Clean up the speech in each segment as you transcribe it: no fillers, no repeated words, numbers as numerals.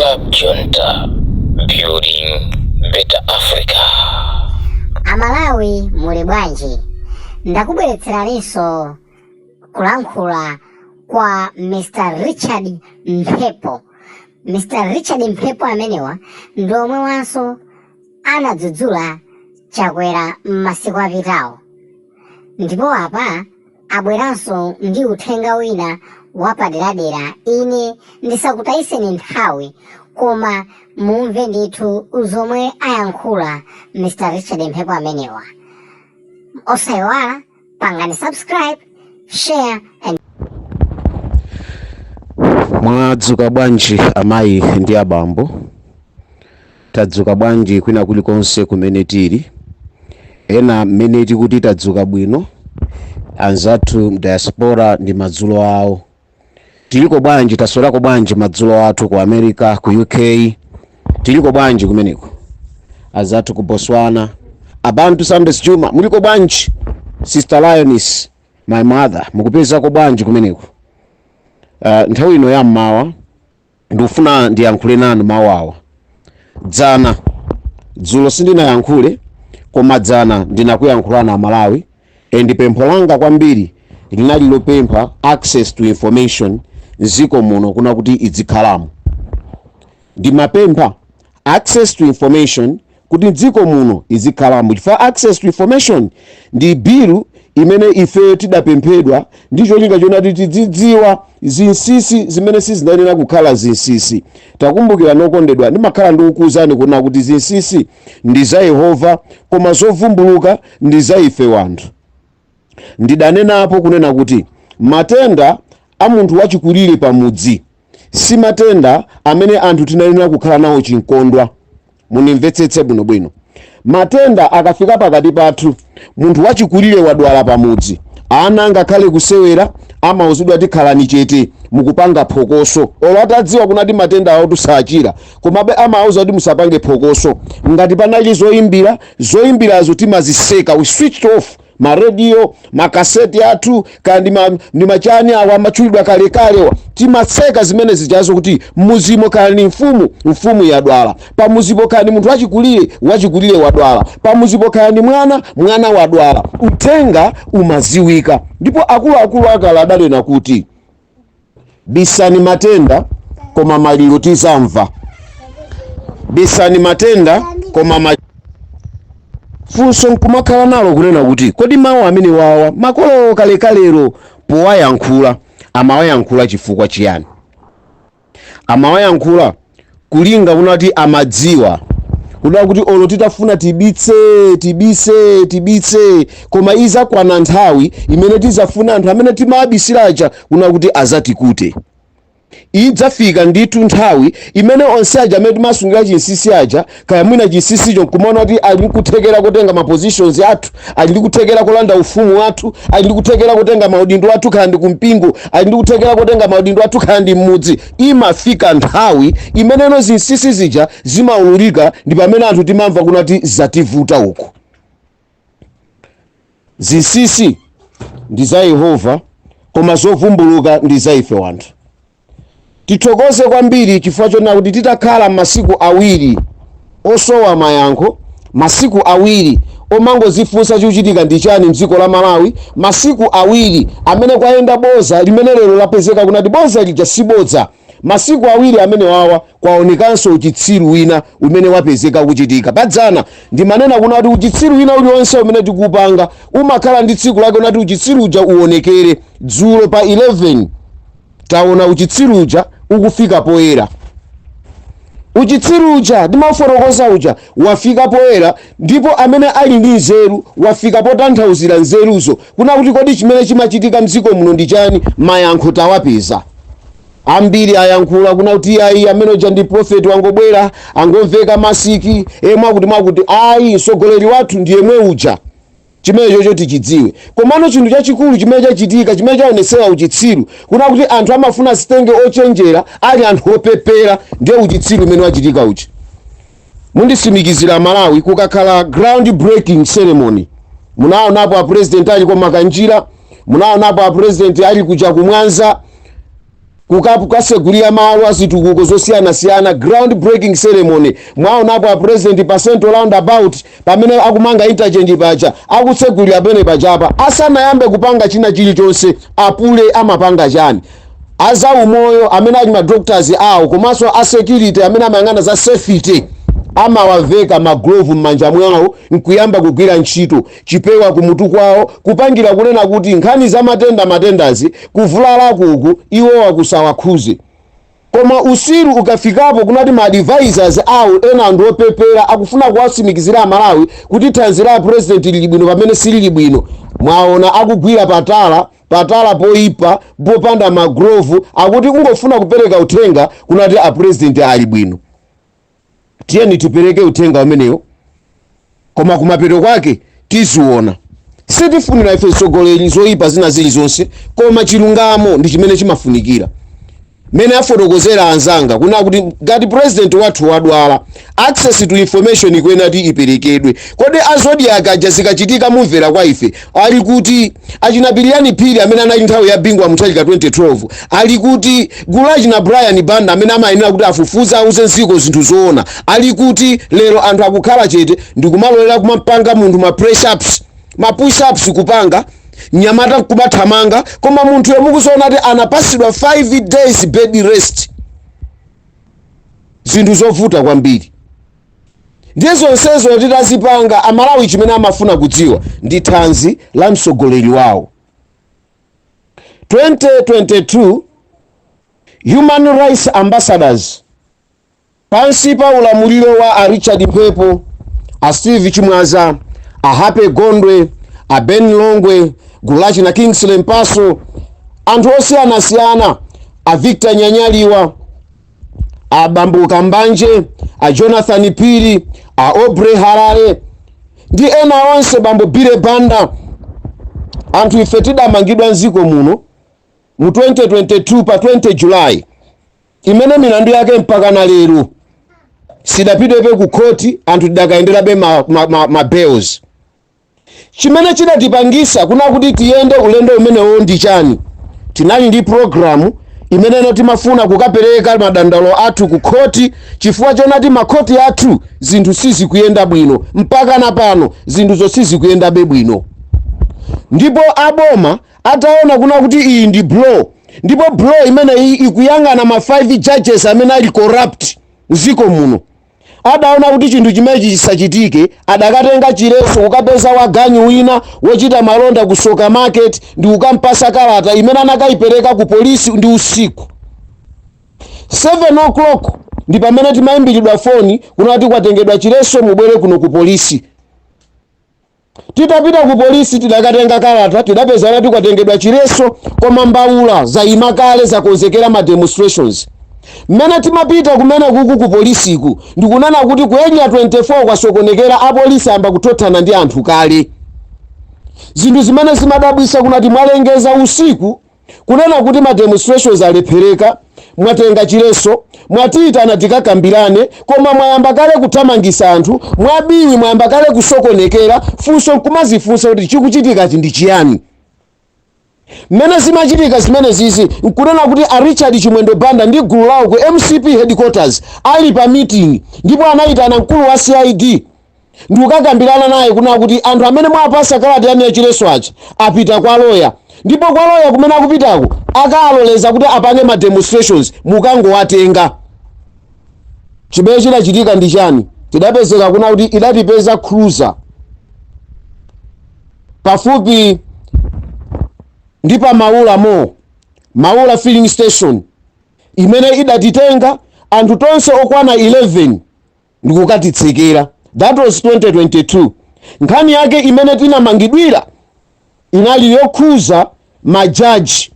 Club Junta, building better Africa. Amalawi, muli bwanji? Ndakubweretseraninso kulankhula kwa Mr Richard Mphepo. Mr Richard Mphepo amenewa ndi omwe wanso anadzudzula Chakwera m'masiku apitawo, ndipo apa abweranso ndi uthenga wina wapaderadera. Ine ndisakutayiseni nthawi, koma mumve ndithu zomwe ayankhula Mr Richard Mphepo amenewa. Osayiwala, pangani subscribe, share and Mwadzuka bwanji, amayi ndi abambo? Tadzuka bwanji kwina kulikonse kumene tili? Ena mmene tikuti tadzuka bwino, anzathu m'diaspora ndi madzulo awo. Tiliko bwanji? Taswerako bwanji madzulo athu ku America, ku UK? Tiliko bwanji kumeneko, anzathu ku Botswana? Abantu Sundays Juma, muliko bwanji? Sister Lionis, my mother, mukupezako bwanji kumeneko? Nthawi ino ya mmawa ndikufuna ndiyankhule nanu mawu awa. Dzana, dzulo sindinayankhule, koma dzana ndinakuyankhulana Amalawi, and pempho langa kwambiri linali lopempha access to information mdziko muno kuna kuti idzikhalamo. Ndimapempha access to information kuti mdziko muno izikhalamo, chifukwa access to information ndi bill imene ife tidapemphedwa ndi cholinga chonati tidzidziwa zinsinsi zimene sizinayenera kukhala zinsinsi. Takumbukira nokondedwa, ndimakhala ndikukuwuzani kuna kuti zinsinsi ndi za Yehova, koma zovumbuluka ndi za ife wanthu. Ndidanenapo kunena kuti matenda a munthu wachikulire pamudzi si matenda amene anthu tinayenera kukhala nawo chinkondwa. Munimvetsetse bwinobwino. Matenda akafika pakati pathu, munthu wachikulire wadwala pamudzi, ana ngakhale kusewera amauzidwa kuti khalani chete, mukupanga phokoso. Olo atadziwa kunati matenda awo tusachira, komabe amauza kuti musapange phokoso. Ngati panali zoyimbira, zoyimbirazo timaziseka, we switched off marediyo, makaseti athu, kandi ndi machani awo amatchulidwa kalekalewa, timatseka zimene zichazo kuti muzimo kaya ni mfumu, mfumu yadwala pamuzipo, kaya ni munthu wachikulire, wachikulire wadwala pamuzipo, kaya ni mwana, mwana wadwala, uthenga umaziwika. Ndipo akuluakulu akale adanena kuti bisani matenda, koma maliro tizamva. Bisani matenda, koma funso nkumakhala nalo kunena kuti kodi mawu amene wawa makolo kalekalero powayankhula amawayankhula chifukwa chiyani? Amawayankhula kulinga kunati amadziwa kuda kuti olo titafuna tibitse, tibise, tibitse, koma izakwana nthawi imene tizafuna anthu amene timabisiraja kuna kuti azatikute. Idzafika ndithu nthawi imene onse aja amene timasungira chinsinsi aja, kaya mwina chinsinsicho nkumaona kuti ali nkuthekera kutenga ma positions athu, ali ndi kuthekera kulanda ufumu wathu, ali ndi kuthekera kutenga maudindo athu, kaya ndi kumpingo, ali ndi kuthekera kutenga maudindo athu, kaya ndi mmudzi, imafika nthawi imeneno zinsinsi zija zimaululika, ndi pamene anthu timamva kunati zativuta uku. Zinsinsi ndi za Yehova, koma zovumbuluka ndi za ife wanthu. Tithokoze kwambiri chifukwa chonena kuti titakhala masiku 2 osowa mayankho, masiku 2 omangozifunsa chikuchitika ndi chani mdziko la Malawi, masiku 2 amene kwayenda boza limene lero lapezeka kunati boza lija sibodza, masiku 2 amene wawa kwaonekanso uchitsiru wina umene wapezeka kuchitika. Padzana ndimanena kunati uchitsiru wina uliwonse umene tikupanga umakhala ndi tsiku lake unati uchitsiru uja uonekere. Dzulo pa 11 taona uchitsiru uja ukufika poyera. Uchitsiru uja ndimaufotokoza uja wafika poyera, ndipo amene ali ndi nzeru wafika potanthauzira nzeruzo kuna kuti kodi chimene chimachitika mdziko muno ndi chani? Mayankho tawapeza. Ambiri ayankhula kuna kuti ayi, amene uja ndi prophet wangobwera, angomveka masiki e mwakuti mwakuti. Ayi, mtsogoleri wathu ndi yemwe uja, chimene chocho tichidziwe. Komano chinthu chachikulu chimene chachitika, chimene chaonetsera uchitsiru kuna kuti anthu amafuna zitenge ochenjera ali anthu opepera, ndiye uchitsiru umene wachitika uchi. Mundisimikizira Malawi, kukakhala ground breaking ceremony, munaonapo a president ali kwa Makanjira, munaonapo a president ali kuja kumwanza. Kukasegulira malo azitukuko zosiyanasiyana, ground breaking ceremony. Mwaonapo a President pa Central Roundabout pamene akumanga interchange paja, akutsegulira pene pachapa. Asanayambe kupanga china chilichonse, apule amapanga chani? Azaumoyo amene ali ma doctors awo komanso a security amene amayang'ana za safety amawaveka ma glove m'manja mwawo nkuyamba kugwira ntchito, chipewa kumutu kwawo, kupangira kunena kuti nkhani za matenda, matendazi, kuvulala kuku, iwowa kusawakhuze. Koma usiru ukafikapo kunati ma advisors awo ena anthu opepera akufuna kuwatsimikizira Amalawi kuti thanzi la President lili bwino pamene silili bwino. Mwaona akugwira patala patala poipa, popanda ma glove, akuti kungofuna kupereka uthenga kunati a President ali bwino. Tiyeni tipereke uthenga umenewo, koma kumapeto kwake tiziona. Sitifunira ife mtsogoleri zoyipa zina zilizonse, koma chilungamo ndi chimene chimafunikira. Mene afotokozera anzanga kuna kuti ngati President wathu wadwala, access to information ikuyenera kuti iperekedwe. Kodi a Zodiak aja zikachitika mumvera kwa ife? Ali kuti achinapiriyani Phiri amene anali nthawi ya Bingu Mutharika 2012? Ali kuti gulu achina Brian Banda amene amayenera kuti afufuze, auze nziko zinthu zoona? Ali kuti lero? Anthu akukhala chete ndikumalolera kumapanga munthu ma press ups, ma push ups, kupanga mnyamata kumathamanga, koma munthu yomukuzoona kuti anapasidwa 5 days bed rest. Zinthu zovuta kwambiri. Ndiye zonsezo titazipanga, Amalawi chimene amafuna kudziwa ndi thanzi la mtsogoleri wawo. 2022, Human Rights Ambassadors pansi pa ulamuliro wa a Richard Mphepo, a Steve Chimwaza, a Happy Gondwe, a Ben Longwe, gulu lachina Kingsley Mpaso, anthu osiyanasiyana, a Victor Nyanyaliwa, a Bambo Kambanje, a Jonathan Phiri, a Aubrey Harare ndi ena onse, bambo Bile Banda, anthu ife tidamangidwa mdziko muno mu 2022 pa 20 July, imene milandu yake mpaka na lero sidapitebe ku khoti. Anthu tidakayenderabe ma bails. Chimene chidatipangisa kuna kuti tiyende ulendo umenewo ndi chani? Tinali ndi program imeneno timafuna kukapereka madandaulo athu ku khoti, chifukwa chonati makhoti athu zinthu sizikuyenda bwino. Mpaka na pano zinthu sizikuyendabe bwino. Ndipo aboma ataona kuna kuti iyi ndi blow, ndipo blow imeneyi ikuyang'ana ma 5 judges amene ali corrupt mdziko muno, adaona kuti chinthu chimenechi chisachitike, adakatenga chileso kukapeza waganyu wina wochita malonda ku Soka Market ndi kukampasa kalata imene anakayipereka ku polisi. Ndi usiku 7 o'clock ndi pamene timayimbiridwa foni kunati kwatengedwa chileso, mubwere kuno ku polisi. Titapita ku polisi, tidakatenga kalata, tidapeza nati kwatengedwa chileso, koma mbawula zayima kale, zakonzekera ma demonstrations. Mmene timapita kumene kuku ku polisiku, ndikunena kuti ku Area 24 kwasokonekera, apolisi amba kuthothana ndi anthu kale. Zinthu zimene zimadabwisa kunati mwalengeza usiku kunena kuti ma demonstrations alephereka, mwatenga chileso, mwatiyitana tikakambirane, koma mwayamba kale kuthamangisa anthu mwabiwi, mwayamba kale kusokonekera. Funso nkumazifunsa kuti chikuchitikachi ndi chiyani? Mmene zimachitika zimene zizi, nkunena kuti a Richard Chimwendo Banda ndi gulu lawo ku MCP headquarters ali pa meeting, ndipo anayitana mkulu wa CID ndi kukakambirana naye kunena kuti anthu amene mwapasa kalata yanu yachileso aja apita kwa loya, ndipo kwa loya kumene akupitako akaloleza kuti apange ma demonstrations, mukangowatenga. Chimene chinachitika ndi chani? Tidapezeka kuna kuti idatipeza cruiser pafupi ndi pa Maula mo Maula filling station, imene idatitenga anthu tonse okwana 11 ndikukatitsekera. That was 2022. Nkhani yake imene tinamangidwira inali yokhuza majaji,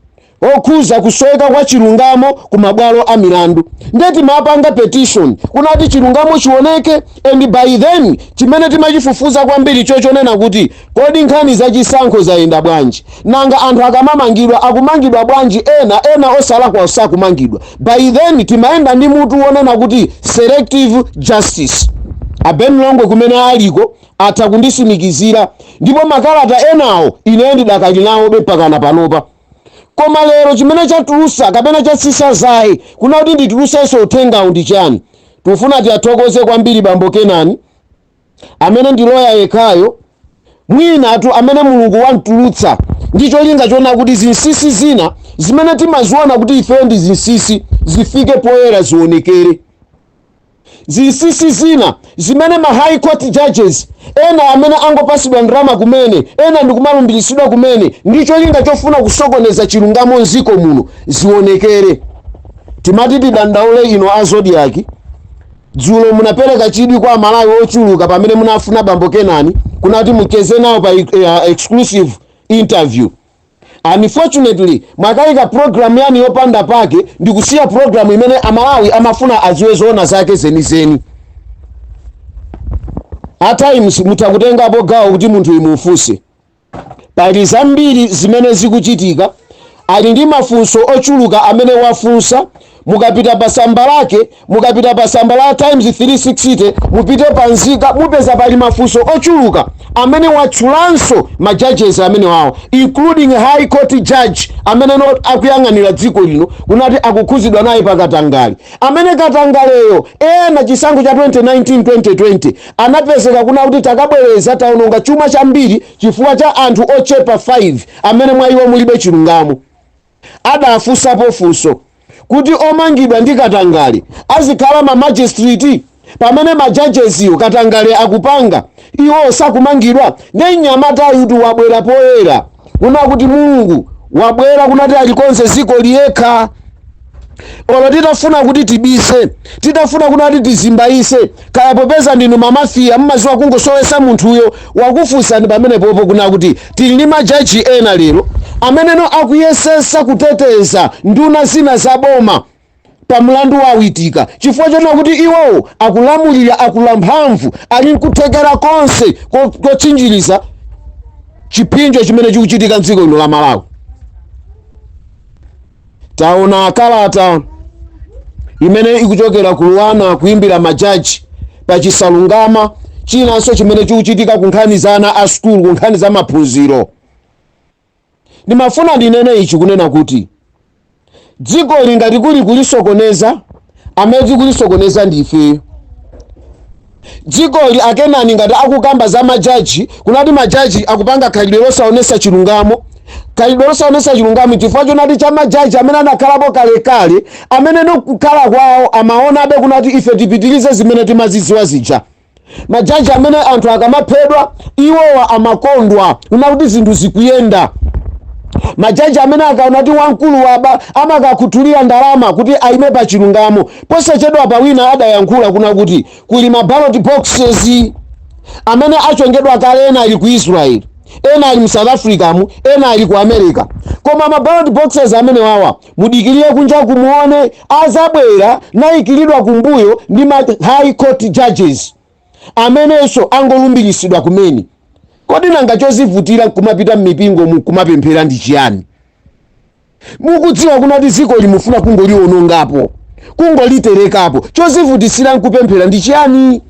okhuza kusweka kwa chilungamo ku mabwalo a milandu. Ndiye timapanga petition kunati chilungamo chioneke. And by then chimene timachifufuza kwambiri chochonena kuti kodi nkhani zachisankho zayenda bwanji? Nanga anthu akamamangidwa akumangidwa bwanji? Ena ena osalakwa osakumangidwa. By then timayenda ndi mutu wonena kuti selective justice. A Ben Longwe kumene aliko atha kundisimikizira, ndipo makalata enawo ine ndidakali nawobe pakana panopa. Koma lero chimene chatulusa kapena chatsisa zayi kuna kuti nditulusenso uthengawu ndi chani? Tikufuna tiyathokoze kwambiri bambo Kenani, amene ndi loya yekhayo mwinatu amene Mulungu wamtulutsa ndi cholinga chona kuti zinsinsi zina zimene timaziona kuti ifeyo ndi zinsinsi zifike poyera, zionekere. Zinsinsi zina zimene ma high court judges ena amene angopasidwa ndalama kumene, ena ndikumalumbiritsidwa kumene ndi cholinga chofuna kusokoneza chilungamo mdziko muno, zionekere. Timati tidandaule ino a Zodiak. Dzulo munapereka chidwi kwa Amalawi ochuluka pamene munafuna bambo Kenani kunati mucheze nawo pa exclusive interview. Unfortunately, mwakayika program yanu yopanda pake ndikusiya program imene Amalawi amafuna adziwe zoona zake zenizeni. At times mutha kutengapo gawo kuti munthu imufunse. Pali zambiri zimene zikuchitika, ali ndi mafunso ochuluka amene wafunsa. Mukapita pa tsamba lake, mukapita pa tsamba la Times 360, mupite pa Nzika, mupeza pali mafunso ochuluka amene watchulanso ma judges amene wawo, including high court judge amene no akuyang'anira dziko lino kunati akukhuzidwa naye pa katangale, amene katangaleyo ena chisankho cha 2019 2020 anapezeka kuna kuti takabwereza, taononga chuma chambiri chifukwa cha anthu ochepa 5 amene mwa iwo mulibe chilungamo. Adafunsapo funso kuti omangidwa ndi katangale azikhala ma magistrate, pamene ma judges iwo katangale akupanga, iwo sakumangidwa. Ndi mnyamatayu kuti wabwera poyera kuna kuti Mulungu wabwera kunati alikonze ziko liyekha. Olo titafuna kuti tibise, titafuna kunati tizimbayise, kaya popeza ndinu ma mafia, mmaziwa kungosowesa munthuyo. Wakufunsani pamenepopo kuna kuti tili ndi majaji ena lero ameneno akuyesesa kuteteza nduna zina za boma pa mlandu wawitika, chifukwa chonena kuti iwowo akulamulira, akula mphamvu, ali nkuthekera konse kotchinjiriza chipinjo chimene chikuchitika mdziko lino la Malawi. Taona kalata imene ikuchokera ku LUANAR kuimbira majaji pachisalungama chinanso chimene chikuchitika ku nkhani za ana a sukulu, ku nkhani za maphunziro. Ndimafuna ndinene ichi kunena kuti dziko lingati kuli kulisokoneza, amene tikulisokoneza ndife dzikoli. Akenani ngati akukamba za majaji kunati majaji akupanga khalidwe losaonesa chilungamo, khalidwe losaonesa chilungamo chifukwa chonati cha majaji amene anakhalapo kalekale, amene nokukhala kwawo amaonabe kunati ife tipitirize zimene timazidziwa zija. Majaji amene anthu akamaphedwa iwowa amakondwa kunakuti zinthu zikuyenda. Majaji amene akaona kuti wamkulu waba amakakhuthulira ndalama kuti ayime pa chilungamo. Posachedwa pa wina adayankhula kuna kuti kuli ma ballot boxes amene achongedwa kale, ena ali ku Israel, ena ali mu South Africa mu, ena ali ku America. Koma ma ballot boxes amene wawa, mudikirire kunja kumuone, azabwera nayikiridwa kumbuyo ndi ma high court judges amenenso angolumbiritsidwa kumene. Kodi nanga chozivutira kumapita m'mipingo kumapemphera ndi chiyani? Mukudziwa kunati dziko limufuna kungoliwonongapo, kungoliterekapo. Chozivutisira nkupemphera ndi chiyani?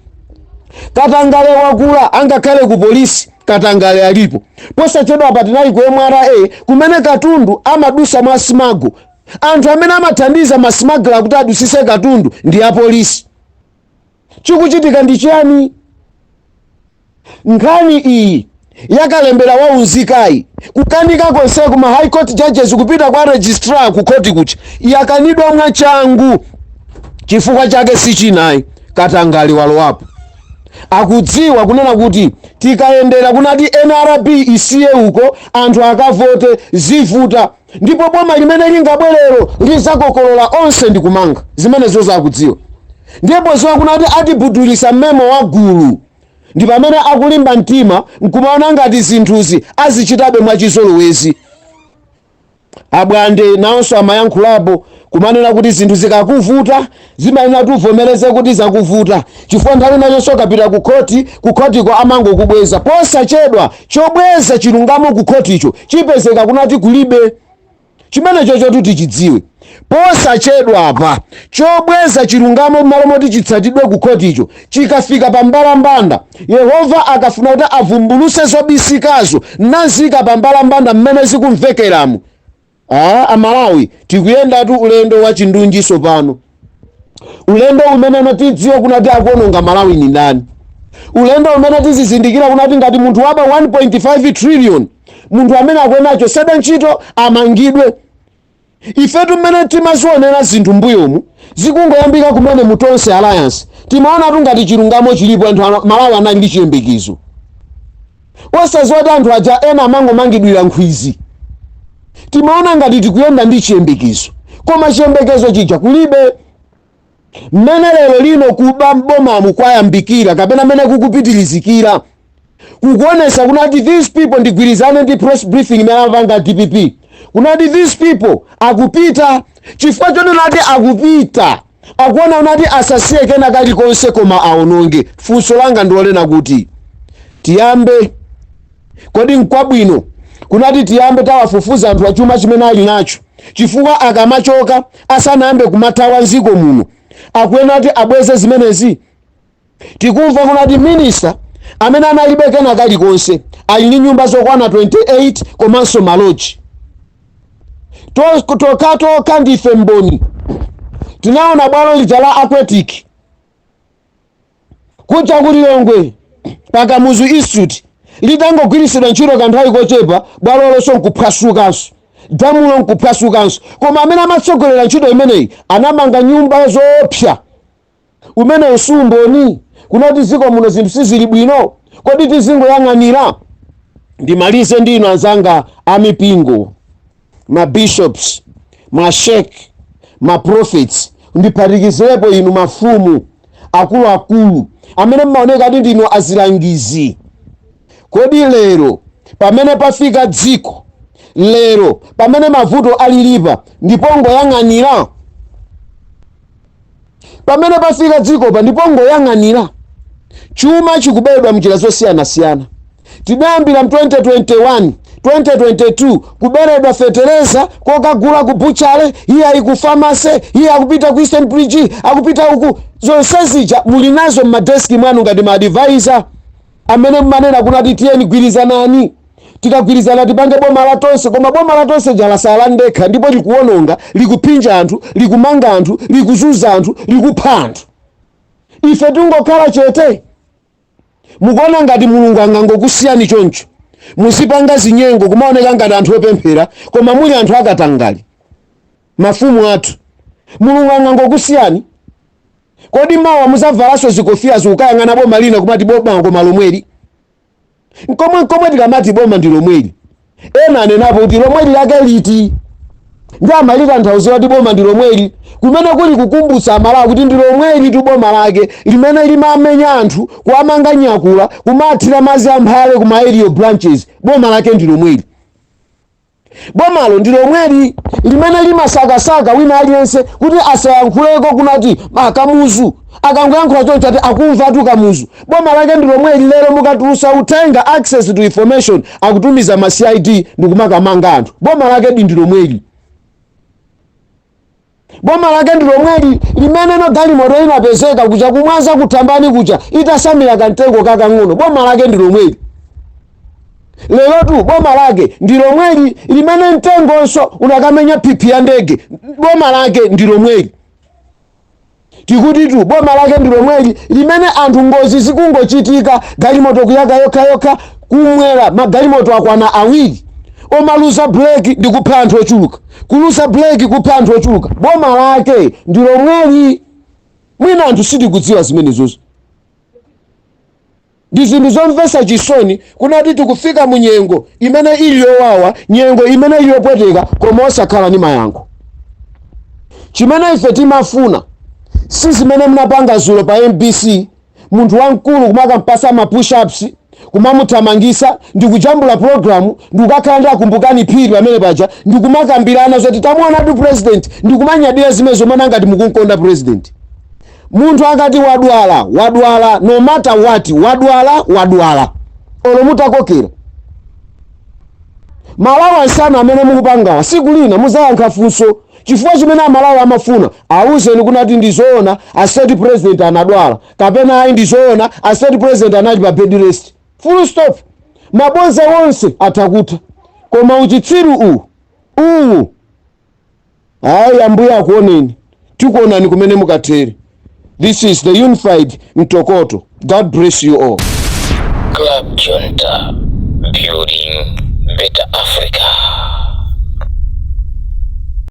Katangale wakula, angakhale ku polisi katangale alipo. Posachedwa apa tinali ku MRA kumene katundu amadusa mwa smuggle. Anthu amene amathandiza ma smuggler kuti adusise katundu ndi apolisi. Chikuchitika ndi chiyani? Nkhani iyi yakalembera waunzikayi, kukanika konseku, ma high court judges kupita kwa registrar ku khoti kucha, yakanidwa mwachangu. Chifukwa chake si chinayi, katangale walowapo. Akudziwa kunena kuti tikayendera kunati NRB isiye uko anthu akavote, zivuta, ndipo boma limene lingabwerero lizakokolola onse ndi kumanga. Zimenezo zakudziwa. Ndipo ziwa kunati atibudulisa mmemo wa gulu, ndi pamene akulimba mtima nkumaona ngati zinthuzi azichitabe mwachizolowezi. Abwande nawonso amayankhulapo kumanena kuti zinthu zikakuvuta zimayenera tuvomereze kuti zakuvuta, chifukwa nthawi inayonso ukapita ku khoti, ku khotiko amangokubweza. Posachedwa chobweza chilungamo ku khoticho chipezeka kunati kulibe. Chimenecho chotu tichidziwe posachedwa apa, chobweza chilungamo m'malo moti chitsatidwe ku khoticho chikafika pa mbalambanda, Yehova akafuna kuti avumbuluse zobisikazo nazika pa mbalambanda mmene zikumvekeramo. Amalawi, tikuyendatu ulendo wa chindunjiso pano, ulendo umene tidziwe kunati akuononga Malawi ni ndani, ulendo umene tizizindikira kunati ngati munthu waba 1.5 trillion, munthu amene akuenacho seda ntchito, amangidwe. Ifetu mmene timazionera zinthu mbuyomu, zikungoyambika kumene mu Tonse Alliance, timaonatu ngati chilungamo chilipo. Anthu Malawi anali ndi chiyembekezo, osadziwa kuti anthu aja ena amangomangidwira nkhwizi. Timaona ngati tikuyenda ndi chiyembekezo, koma chiyembekezo chija kulibe. Mmene lero lino kuba m'bomamu kwayambikira kapena mmene kukupitirizikira, kukuonesa kunati these people, ndigwirizane ndi press briefing imene amapanga DPP, kunati these people akupita chifukwa chonenati akupita, akuona kunati asasiye kena kalikonse koma aononge. Funso langa ndilonena kuti tiyambe, kodi nkwabwino kunati tiyambe tawafufuza anthu achuma chimene ali nacho? Chifukwa akamachoka, asanayambe kumathawa mdziko muno, akuyenera kuti abweze zimenezi. Tikumva kunati minister amene analibe kena kalikonse ali ndi nyumba zokwana 28 komanso ma lodge. Tokhatokha ndife mboni, tinaona bwalo lija la Aquatic kuja ku Lilongwe pa Kamuzu Institute litangogwiritsidwa ntchito kanthawi kochepa, bwalolonso nkuphwasukanso, damulo nkuphwasukanso, koma amene amatsogolera ntchito imeneyi anamanga nyumba zoopsa. Umene usumboni kunati dziko muno zinthu sizili bwino? Kodi tizingoyang'anira? Ndimalize ndino, anzanga amipingo, ma bishops, ma sheikh, ma prophets, ndiphatikizirepo inu mafumu akuluakulu amene mmaoneka kuti ndinu azilangizi. Kodi lero pamene pafika dziko lero, pamene mavuto alilipa, ndipongoyang'anira? Pamene pafika dzikopa, ndipongoyang'anira? Chuma chikubedwa mnjira zosiyanasiyana. Tidayambira mu 2021, 2022, kuberedwa fetereza, kokagula ku butchery, iye ayi ku pharmacy, iye akupita ku Eastern Bridge, akupita uku. Zonse zija muli nazo mmadeski mwanu ngati ma advisor amene mmanena kunati tiyeni gwirizanani, tikagwirizana tipange boma la tonse. Koma boma la tonse jalasala ndekha, ndipo likuwononga, likuphinja anthu, likumanga anthu, likuzunza anthu, likupha anthu. Ife tingokhala chete? Mukuona ngati Mulungu angangokusiyani choncho muzipanga zinyengo, kumaoneka ngati anthu opemphera koma muli anthu akatangali? Mafumu athu, Mulungu angangokusiyani? Kodi mawa muzavalanso zikofiya zikukayang'ana boma lina kumati boma koma lomweli? Nkomwe nkomwe tikamati boma ndi lomweli, ena anenapo kuti lomweli lake liti? Ndi amalitanthauzira kuti boma ndi lomweli, kumene kuli kukumbutsa Amalawi kuti ndi lomweli tu, boma lake limene limamenya anthu, kuwamanga nyakula, kumathira madzi amphale kuma aerial branches. Boma lake ndi lomweli, bomalo ndi lomweli limene limasakasaka wina aliyense kuti asayankhuleko kunati Kamuzu akangoyankhula choncho ati akumva tu Kamuzu. Boma lake ndi lomweli lero mukatulusa uthenga, access to information, akutumiza ma CID ndikumakamanga anthu. Boma lake ndi lomweli, boma lake ndi lomweli limene no galimoto inapezeka kuja kumwaza kuthambani kuja itasamira kamtengo kakang'ono. Boma lake ndi lomweli lerotu, boma lake ndi lomweli limene mtengonso unakamenya phiphi ya ndege. Boma lake ndi lomweli. Tikutitu boma lake ndi lomweli limene anthu ngozi zikungochitika, galimoto kuyaka yokhayokha. Kumwera magalimoto akwana awiri omaluza breki ndi kupha anthu ochuluka, kuluza breki kupha anthu ochuluka. Boma lake ndi lomweli. Mwina anthu sitikudziwa zimenezozo. Ndi zinthu zomvetsa chisoni kunati tikufika mu nyengo imene ili yowawa, nyengo imene ili yopweteka, koma osakhala ndi mayankho. Chimene ife timafuna si zimene munapanga zulo pa MBC, munthu wamkulu kumakampasa ma push-ups, kumamuthamangisa ndi kujambula program, ndi kukakhala ndi Akumbukani Phiri pamene paja ndi kumakambirana zoti tamuonatu president, ndi kumanyadira zimene zomwe ngati mukunkonda president. Munthu akati wadwala, wadwala, no matter what. Wadwala, wadwala, olo mutakokera Malawi ansanu amene mukupangawa, siku lina muzayankha funso. Chifukwa chimene Amalawi amafuna, awuzeni kunati ndizoona a state president anadwala, kapena ayi, ndizoona a state president anali pa bed rest, full stop. Mabodza wonse atha kutha, koma uchitsiru uwu uwu. Ayi, Ambuye akuoneni, tikuonani kumene mukathere. This is the Unified Mtokoto. God bless you all. Club Junta, building better Africa.